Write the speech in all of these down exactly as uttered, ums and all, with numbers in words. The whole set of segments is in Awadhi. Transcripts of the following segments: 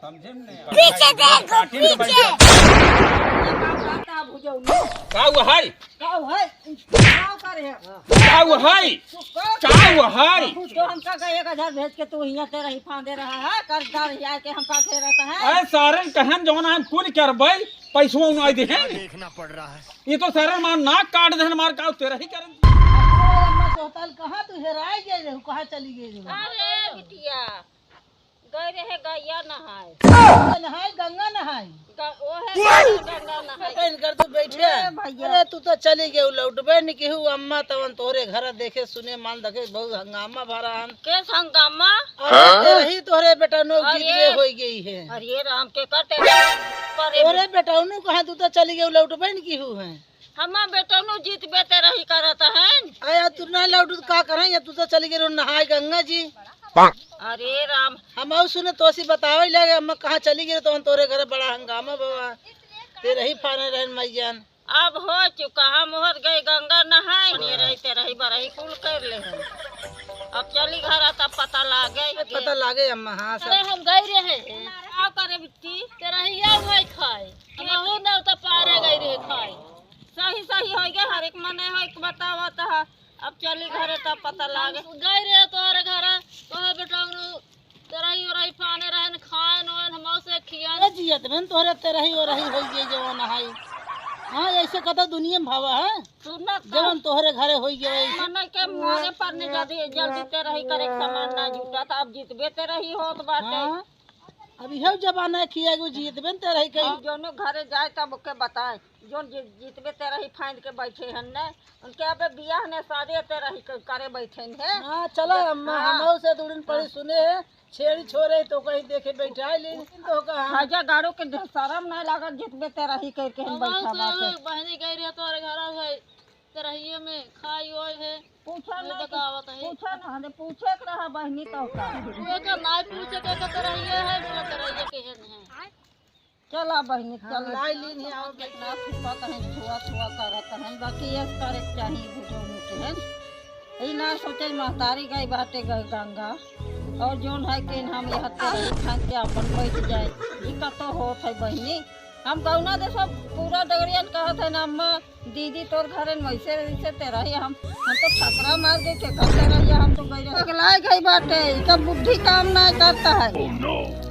समझे में नहीं आवत। पीछे देखो, पीछे। का हुआ है? का हुआ है? का करे है? का हुआ है? का हुआ है? तू तो हमका का एक हजार भेज के तू हियां तेरही फांदे रहा है, कर्जदार हिया के हमका घेरत है। अरे सारन कहन जौन हम कुल करबै, पैसवा उनाई दे हैं। देखना पड़ रहा है। ये तो सारन मार नाक काट देहन, मार का तेरही करन। अरे अम्मा तोहताल कहाँ तू हेराई गई रहू, कहाँ चली गई रहू? अरे बिटिया, गए रहे गैया नहाए। गंगा नहाए, गंगा नहाए। ग-, ओहे गंगा, गंगा नहाए। इनकर तू बैठे। ए भैया। अरे तू तो चली गई, लौटबे नहीं केहू। अम्मा तवन तोहरे घर देखे सुने मान देखे बहुत हंगामा भरा हन। केस हंगामा? अरे तेरही तोहरे बेटा नो अरे। गिरवे होई गई है। अरे राम के करते पर तोहरे बेटा नु कहाँ तू तो चली गई, लौटबे नहीं केहू है। हमार बेटौनो जीत बेते रही करत हैं। अरे, तू ना लौटू तो का करें? या तू तो चली गई रहो नहाए गंगा जी। अरे राम। हम आऊ सुने तो असी बतावे लगे, हम कहाँ चली गई तो हम तोरे घर बड़ा हंगामा बाबा। तेरही फाने रहन माई जान। अब हो चुका, हम ओहर गए गंगा नहाए, ये रही तेरही बरही कुल कर ले हैं। अब चली घर, तब पता लागे के। पता लागे अम्मा, हाँ, सब। अरे हम गए रहे, का करे बिट्टी? तेरहिया भाई खाए, हम हो ना तो पारे गए रहे खाए। सही सही होई गए, हर एक मने होई के बतावत ह। अब चली घरे तब पता लागे। हम गए रहे तोहरे घरे, तोहरे बेटौनु तेरही ओरही फाने रहन, खाए नोएन, हमसे खियान। ए जियत में तोहरे तेरही ओरही होई गई जवन हई। हाँ, ऐसे कतो दुनिया में भावा है। सुनत जवन तोहरे घरे होई गई वैसे। मने के मोरे पर ने जल्दी, जल्दी तेरही करे के सामान ना जुटा, त अब जितबे तेरही होत बाटे। हाँ। अब इहे जमाना है, खिया गो जीतबे न तेरही कही। अब जोनो घरे जाए तब ओके बताए, जोन जी-, जीतबे तेरही फांद के बैठे हन ने, उनके अबे बियाह ने शादी तेरही क-, करे बैठे हैं। हाँ, चलो, हम, हाँ। हमहू से दू दिन पड़ी सुने हैं, छेड़ी छोरे तो कहीं देखे बैठा ले, तो कहा। खाजा गाड़ो के शरम नहीं लागत, जीतबे तेरही करके हम हमहू बैठा से बाटे। बहनी गई रहे तोरे घर है। तेरहिए में खाई ओए है। पूछा नहीं नहीं, बतावत है। पूछा ना, हमें पूछे के रहा बहिनी तो का। तू एकर नाई पूछे के, के तेरहिए है, बोला तेरहिए के है नहीं। चला बहिनी, हाँ, चल। लाई लीन है, आओ कितना छुपत है, छुआ छुआ करत है, बाकी ये करे के चाहिए बुझो के है। ई ना सोचे महतारी गई बाटे गए गंगा, और जोन है कि हम यहाँ तेरही खान के अपन बैठ जाए, ई कतो होत है बहिनी। हम कौना देशो पूरा डगरियन कहत है ना अम्मा, दीदी तोर घरे न वैसे वैसे तेरही हम, हम तो खतरा मार के के घर तेरही हम तो गई रहे। पगलाए गई बाटे, इका बुद्धि काम ना करता है।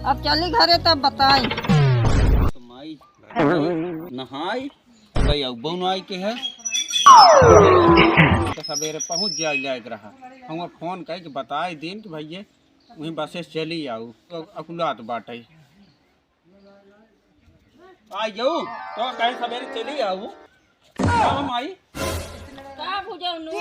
अब चली घरे तब बताई। तो माई नहाई, भाई अब बउन आई के है। तो सवेरे पहुँच जाए लायक रहा। हम फोन कह के बताए दिन कि भैया वहीं बसे से चली आऊ, तो अकुलात बाटे। आ जाऊ, तो कहे सवेरे चली आऊ। हाँ, माई। का बुझौनु?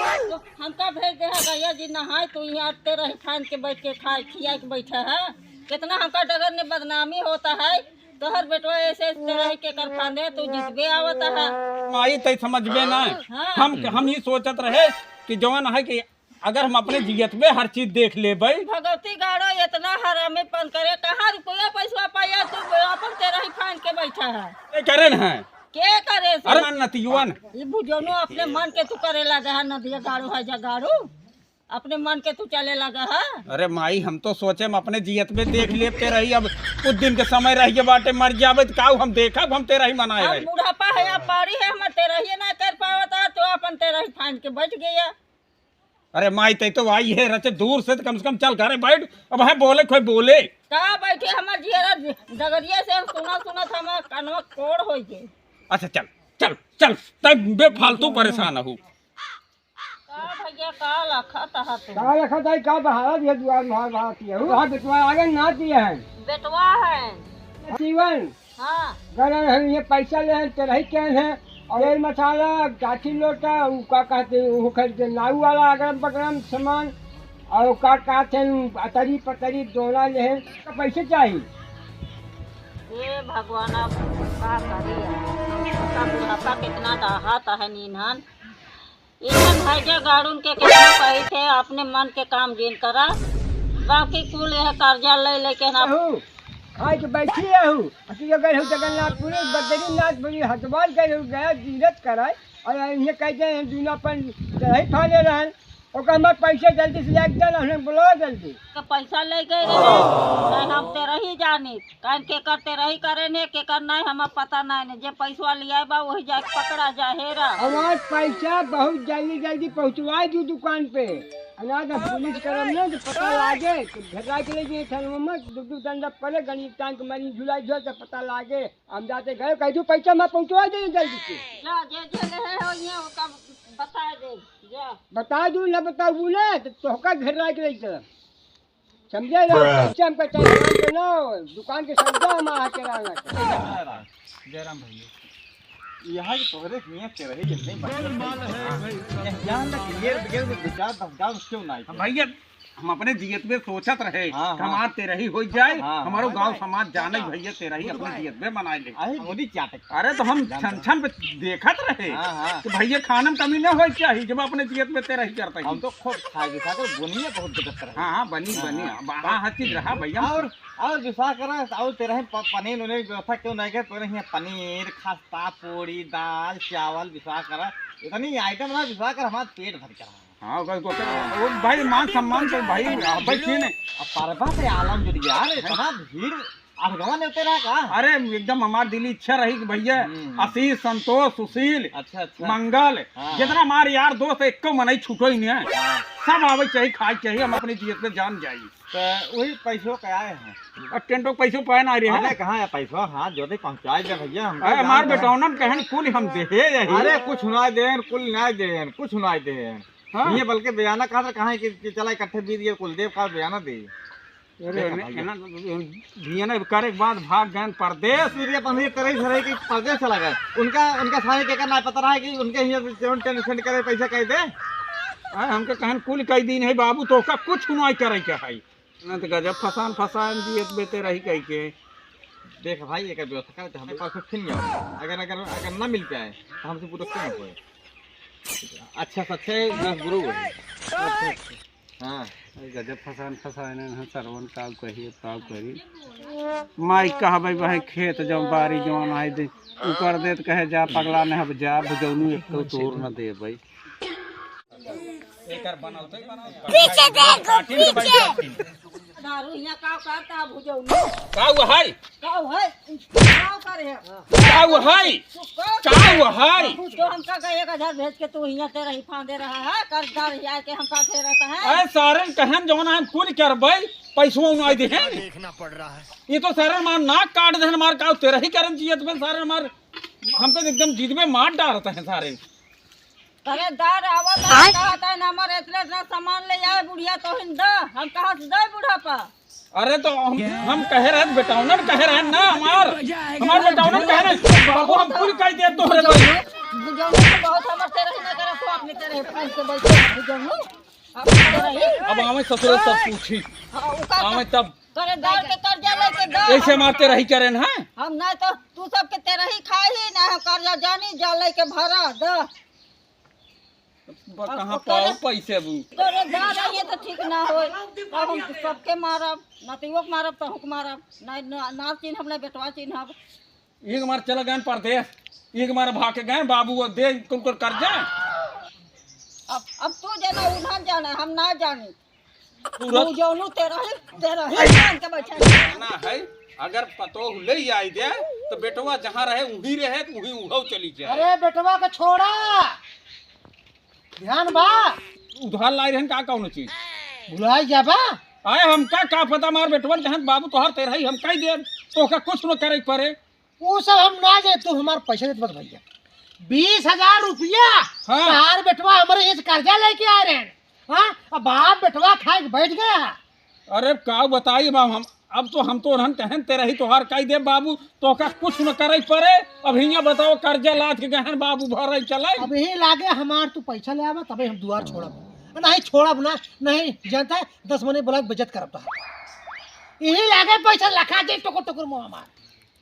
हमका भेज दे है गैया जी नहाए, तू यहाँ तेरही फान के बैठ के खाए, खिया के बैठा है। कितना हमका डगर ने बदनामी होता है, तोहर बेटवा ऐसे ऐसे तेरही के कर फांदे, तू जितबे आवता है। माई, तै समझबे ना। हाँ। हम, हम ही सोचत रहे कि जवन है कि अगर हम अपने जियत में हर चीज देख लेबै। भगवती गाड़ो इतना हरामीपन करे, कहाँ रुपया पैसवा पाया, तू अपन तेरही फान के बैठा है। के करे न है? के करे से? अरे मन नतियुअन। ई बुझौनो अपने मन के तू करे लगा है, नदिया गाड़ो है जा गाड़ो। अपने मन के तू चले लगा है। अरे माई, हम तो सोचे हम अपने जियत में देख लेब तेरही, अब कुछ दिन के समय रह गए बाटे, मर जाबे तो काऊ हम देखब, हम तेरही मनाए अब रहे। बुढ़ापा है, अब पारी है, हम तेरही ना कर पावत है, तो अपन तेरही फान के बैठ गया। अरे माई, तै तो आई है रचे दूर से, तो कम से कम चल घरे बैठ। अब है बोले, कोई बोले। का बैठे, हमर जियरा डगरिया से सुना सुना था, हमर कनवा कोड़ होई के। अच्छा चल, चल, चल, तै बेफालतू परेशान हो। का भैया, का लखत ह तू? का लखत है, का बहारा दिया दुआर में, हाथ बहारा किया हो? हाँ, बेटवा आगे ना दिया है। बेटवा है। जीवन। हाँ। गरम है, ये पैसा ले हैं, तेरही के हैं, और ये मसाला, गाठी लोटा, वो का कहते हैं, वो खरीदे, नाऊ वाला अगरम बगरम सामान, और का कहते हैं, अतरी पतरी, डोला ले हैं, तो पैसे चाहिए। हे भगवान, अब का करी? सबका बुढ़ापा कितना डाहत है नीनन। इन्हन भैया गाड़ून के कितना कही थे, अपने मन के काम जिन करा, बाकी कुल यह कर्जा ले लेके ना। रहू, खाए के बैठी रहू, अति अगर हो जगन्नाथपुरी, बद्रीनाथपुरी, हरिद्वार गए हो, गया तीरथ कराए, और इन्हें कहते हैं, दूना पर चढ़ाई फाले रहन, ओकर हमार पैसा जल्दी से लेके दे ना, उन्हें बुलाओ जल्दी। के पैसा ले गए रहे, नहीं हम तेरही जानी, काहे केकर तेरही करे ने, केकर नहीं, हमें पता नहीं ने। जे पैसवा लिया बा, वही जाके पकड़ा जा, हेरा। हमार पैसा बहुत जल्दी जल्दी पहुँचवा दू दुकान पे, अनाज हम पुलिस करम ना तो पता लागे, तो भेजा के ले जाए थाने में, दू दू डंडा पड़े, गणित टांग के मारी झुलाई झुलाई तो पता लागे। हम जाते गए, कह दू पैसा मैं पहुँचवा दे जल्दी से। जा, जे जे रहे हो ये ओका बता दे, जा। बता दू ना, बताऊ ना, तो तोहका घेर लाग रही चल। समझे ना? Bruh। पैसा हमका चाहिए, दुकान के ना, दुकान के सौदा हम आके रहना। जयराम, जयराम भैया, यहाँ के तोहरे हियाँ के रहे के नहीं बने। ये जान ले कि ये बगैर में दो चार दस गाँव क्यों ना आए? भैया, हम अपने जियत में सोचत रहे हाँ, कि हाँ। हमार तेरही हो जाए, हाँ, हमारो हाँ। गाँव समाज जाने भैया तेरही अपने जियत में मनाए ले। अरे, गोली चाटे। अरे, तो हम जान छन छन पे देखत रहे हाँ, हाँ। कि भैया खाने में कमी ना होए चाहिए, जब अपने जियत में तेरही करते हैं। हम तो खूब खाए, खा कर बुनिया बहुत दिक्कत रहे। हाँ, हाँ, बनी, हाँ, बनी। हाँ। अब हाँ, हर चीज रहा भैया। और, और विश्वास करा, और तेरही प-, पनीर उनीर की व्यवस्था क्यों नहीं करे? तोरे हियाँ पनीर, खस्ता, पूड़ी, दाल, चावल, विश्वास करा। इतनी आइटम ना, विश्वास कर, हमारा पेट भर के रहा। हाँ, ओकर, ओकर, ओ भाई, मान सम्मान तो भाई, आप भाई छीने। अब परबा से आलम जुड़ गया, अरे, इतना भीड़, अड़गवा लेते रहा का? अरे, एकदम हमार दिली इच्छा रही कि भैया, हम्म। आशीष, संतोष, सुशील, अच्छा, अच्छा। मंगल, हाँ। जितना हमार यार दोस्त, एको मनई छूटो ही नहीं है। हाँ। सब आवे चाहिए, खाए चाहिए, हम अपनी जियत पे जान जाई। तो वही पैसों का आए हैं। और टेंटो के पैसों पाए ना रहे हैं। अबे, कहाँ है पैसों? हाँ, जो भी पहुँचाए दे भैया, हमको अरे, जान हमार दे। बेटौनन कहन कुल हम देहे यही। अरे, कुछ ना देन, कुल ना देन, कुछ ना देन। हाँ। ये बल्कि बयाना कहा था, कहाँ है कि, कि चला इकट्ठे बीत गए, कुलदेव का बयाना दे। अरे, देखा भाई। ना, ना, बियाना करे के बाद भाग गए परदेश। सूर्य पंखी तरह से रहे कि परदेश चला गए। उनका, उनका सारे के का ना पता रहा है कि उनके हियाँ से सेवन टेन सेंड करे पैसा कह दे। हाँ, हमके कहन कुल कह दीन है बाबू, तो का कुछ सुनाई करे के है। ना तो गजब फसान फसान दिए बेते रही कह के। देख भाई, एक व्यवस्था कर, तो हमें पास फिर नहीं आओ। अगर, अगर, अगर ना मिल पाए, तो हमसे पूरा क्यों होए? अच्छा से अच्छा है, दस गुरु है। अच्छा, अच्छा। हाँ। अरे गजब फसान फसाए ने, हाँ, सरवन काव कही, काव करी। माई कहबे वह खेत जौन बारी जौन आए दे, उ कर दे त कहे, "जा पगला ने, अब जा, भुजौनू एक तो तोर न दे भाई।" एकर बनाओ तो बनाओ। पीछे देखो, पीछे। दारू यहाँ का करता है भुजौनू? का हुआ है? का हुआ है? का करे है? का हुआ है? का हुआ है? तू तो हमका का एक हजार भेज के तू हियाँ तेरही फांदे रहा है, कर्जदार हियाँ के हमका घेरत है। अरे सारे कहन जौन हम कुल करबै, पैसवा उनाई दे हैं। देखना पड़ रहा है। ये तो सारे हमार नाक काट दे, हमार का तेरही करन जियत में सारे हमार, हमको एकदम जिद में मार डालत हैं सारे। अरे दार आवत है, कहत है, "नमर इतना इतना सामान ले आए बुढ़िया, तोहिन द।" हम कहाँ से दे बुढ़ापा? अरे तो हम, हम कहे रहे, बेटौनन कहे रहे ना, हमार, हमार बेटौनन कहे रहे, "बाबू हम कुल कह दे तोहरे को।" बुझौनू तो बहुत हमर तेरही ना करत हो, अपने तेरही फांस के बैठे हैं, बुझौनू। अब तेरही। अब आवे ससुरे सब पूछी। हाँ, उ का आवे तब। करे दार के कर्जा लेके द। ऐसे मार तेरही करेन, हाँ? हम नहीं तो तू सबके तेरही खाई ही ना, हम कर्जा जानी जा लेके भरा द। ब-, अब कहाँ ओकर पाओ पैसे अबू? तोरे दार रहिए तो ठीक ना होए। अब हम सबके मारब, नतियो के मारब, तहू के मारब। ना, ना, ना चिन्हब, ना बेटवा चिन्हब। एक मार चला गए परदेश, एक मार भाग के गए बाबू, वो दे कुल कुल कर्जा। अब, अब तू जाना, उन्हन जाना, हम ना जानी। तू रह- तू जौनू तेरही, तेरही जान के बैठा है। ना है, अगर पतोह ले आई दे, तो बेटवा जहाँ रहे, उही रहे, उही उहौ चली जाए। अरे बेटवा के छोड़ा, ध्यान बा? उधार लाई रहन का कौनो चीज? भुलाई जाबा? आए हमका का पता, मार बेटवन कहन बाबू तोहार तेरही हम कह दे, तो का कुछ न करे पड़े। वो सब हम ना जाए, तू हमार पैसा देत बस भैया। बीस हजार रुपया हाँ। तोहार बेटवा हमारे इस कर्जा लेके आ रहे हैं। हाँ, अब बाप बेटवा खाए के बैठ गया। अरे का बताई बाप हम, अब तो हम तो रहन कहन तेरही तोहार कह दे बाबू, तो का कुछ न करे पड़े। अब हियाँ बताओ, कर्जा लाद के गहन बाबू भरे चले। अब यही लागे हमार तू पैसा ले आवा, तबे हम दुआर छोड़ब। नहीं छोड़ब ना, नहीं जानता है, दस मने बोला के बेइज्जत करब तोहार। यही लागे पैसा लखा दे टुकुर टुकुर मुँह हमार।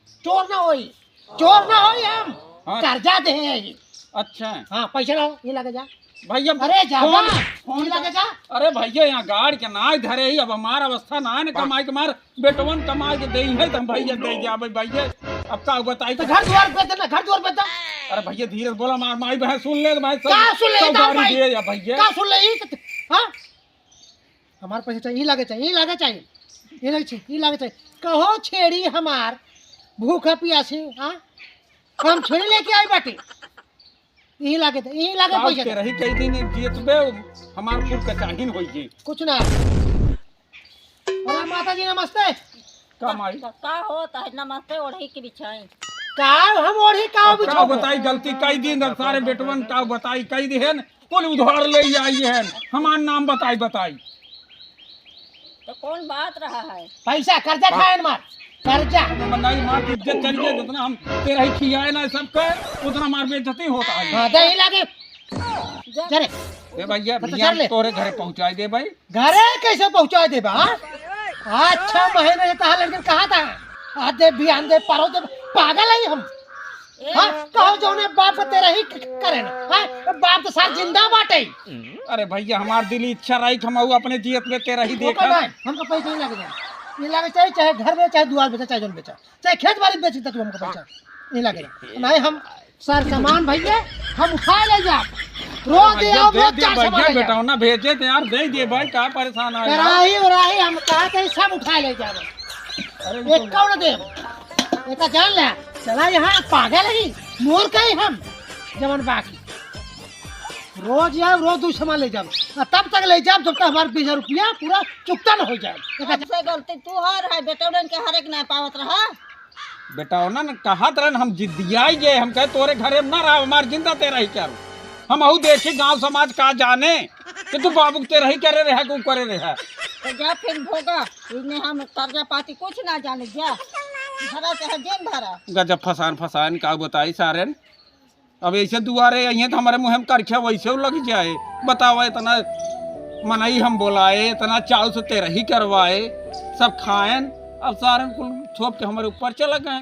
चोर ना होई, चोर ना होई हम, हाँ। कर्जा दे हैं। अच्छा। हाँ, पैसा लाओ, ये लगे जा। भैया, अरे, जा फोन, ना, फोन ये लगे जा। अरे भैया, यहाँ गाड़ के ना धरे ही, अब हमार अवस्था ना है ना बा- कमाई के मार, बेटवन कमाई के देई है, तो हम भैया दे जाबे भैया। अब का बताई? तो घर द्वार बेच देना, घर द्वार बेच दे। अरे भैया, धीरे से बोला, मार, माई बहन सुन ले, तो भाई सब का सुन ले, सब इधर गाड़ी भाई? दे या भैया। का सुन ले, ई तो हाँ? हमार पैसा चाहिए, ई लागे चाहिए, ई लागे चाहिए, ई लागे चाहिए, ई लागे चाहिए। कहो छेड़ी हमार भूखा पियासी, हाँ? हम छेड़ी लेके आई बाटे। ई लागे त, ई लागे काउ पैसा के त। रही कई दिन जियत बे, हमार कुल कचाहिन होई गई। कुछ ना। अरे माता जी नमस्ते। का माई? का, का होत है? नमस्ते ओढ़ी के बिछाई। का हम ओढ़ी का अब का बिछाऊ? बताई, गलती कई दिन अब सारे बेटवन का बताई, कई दिन कुल उधार ले आई है, हमार नाम बताई, बताई। तो कौन बात रहा है? पैसा, कर्जा खाए न मार, कर्जा। नहीं मार, इज्जत चली गई, जितना हम तेरा ही खियाए ना सबके, उतना मार बेइज्जती होता है। हाँ, दे ही लागे। जा। जा रे। ए भैया, बता, भैया, चल ले। तोरे घरे पहुँचाई दे भाई। घरे कैसे पहुँचाई दे बा, हाँ? आज छह महीने से तहार लड़के कहा था, आज दे, बिहान दे, परो दे, पागल है हम। ए, हाँ, कहो जौने बाप का तेरा ही क-, करे ना, हाँ? बाप तो सार जिंदा बाटे। अरे भैया, हमार दिल इच्छा रही कि हम अपने जियत में तेरा ही ओके देखा। भाई, हमको पैसा नहीं लगे, ये लगे चाहे, चाहे घर में, चाहे दुआर बेचा, चाहे जौन बेचा, चाहे खेत बाड़ी बेच के तू हमको पैसा नहीं लगे। नहीं, हम सर सामान भैया हम उठा ले जा, रोज दे भैया, आओ, दे रोज दे चार भैया, सामान ले जा। बेटौना भेजे थे यार, दे दे भाई, का परेशान है यार? कराही उराही हम कहा थे सब उठा ले जा। अरे, ये कौन दे? ये तो जान ले, चला यहाँ पागल ही, मोर का ही हम, जवन बाकी। रोज आओ, रोज दू सामान ले जाओ। आ तब तक ले जाओ, जब तक हमार बीस हजार रुपया पूरा चुकता न हो जाए। हमसे गलती तू हर है, बेटौनन के हर एक ना पावत रहा। बेटौनन कहत रहन, हम जिद्दियाई गए, हम कहे, "तोरे घरे में ना रहा, हमार जिंदा तेरा ही करो।" हम अहू देखी, गांव समाज का जाने कि तू बाबू के तेरा ही करे रहा, कि ऊ करे रहा। तो जा फिर भोगा, इन्हें हम कर्जा पाती कुछ ना जाने, जा। भरा चाहे दिन भरा। गजब फसान फसान का बताई सारेन। अब ऐसे दुआरे अइहें तो हमारे मुँह में करखिया वैसे लग जाए। बतावा, इतना मनई हम बोलाए, इतना चाव से तेरही करवाए, सब खाएन, अब सारन कुल थोप के हमारे ऊपर चला गए।